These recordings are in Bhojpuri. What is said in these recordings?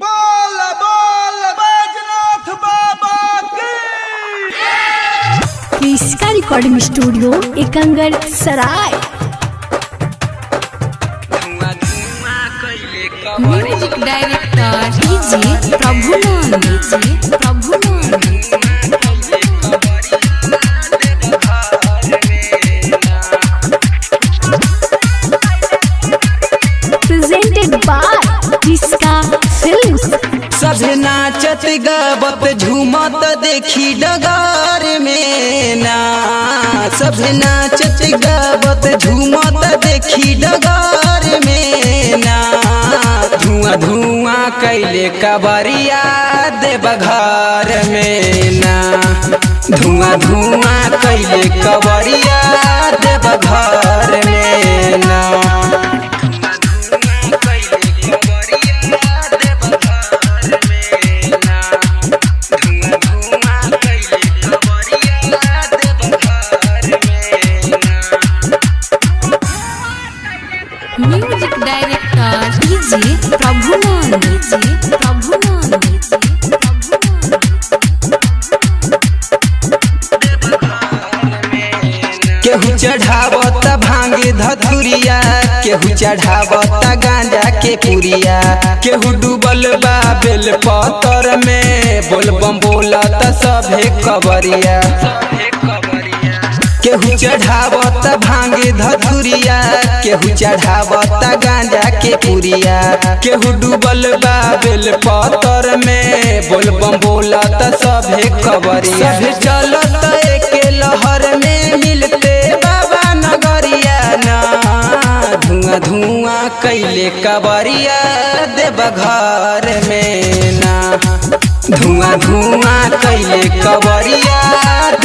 बोल बोल बैजनाथ बाबा की। इसका रिकॉर्डिंग स्टूडियो एकंगर सराय। Music director DJ Prabhunand, DJ Prabhunand. Presented by Tisca Films. सभे नाचत गावत झूमत देखी डगार में ना। सभे नाचत गावत झूमत देखी डगार में ना। धुआं धुआं कैले कबरिया देवघर में ना। धुआं धुआं कैले कबरिया देवघर में ना। Music director DJ Prabhunand, DJ Prabhunand, DJ Prabhunand. केहू चढ़ावत भांग धतुरिया, केहू चढ़ावत गांजा के पुरिया, केहू डूबल बा बेल पतर में, बोल बम बोलत सभे कबरिया। केहू चढ़ावत भांग धतुरिया, केहू चढ़ावत गांजा के पुरिया, केहू डूबल बा बेल पतर में, बोल बम बोलत सभे कबरिया। सभे चलत एके लहर में मिलते बाबा नगरिया ना। धुआं धुआं कैले कबरिया देवघर में ना। धुआं धुआं कैले कबरिया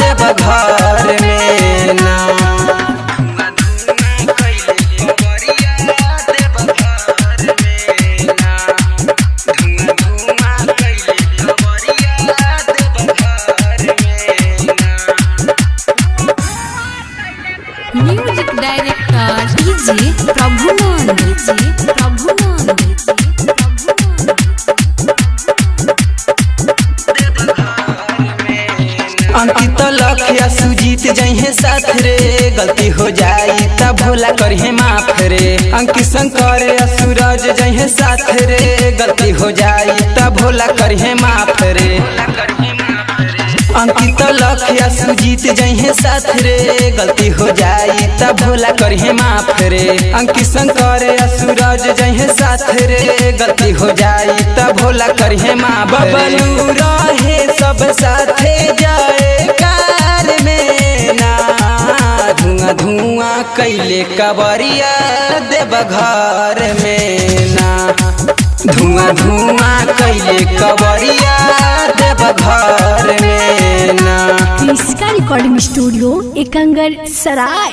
देवघर में ना। Music director DJ Prabhunand, DJ Prabhunand, DJ Prabhunand. Ankit लखिया सुजीत जइहे साथ रे, गलती हो जाई त भोला करहे माफ रे। अंकित शंकर या सूरज जइहे साथ रे, गलती हो जाई त भोला करहे माफ रे। अंकित लखिया सुजीत जइहे साथ रे, गलती हो जाई त भोला करहे माफ रे। अंकित शंकर या सूरज जइहे साथ रे, गलती हो जाई त भोला करहे माफ रे। बबलू रहे सब साथे जाए कार में ना। धुआं धुआं कैले कबरिया देवघर में ना। धुआं धुआं कैले कबरिया देवघर में ना। इसका रिकॉर्डिंग स्टूडियो एकंगर सराय।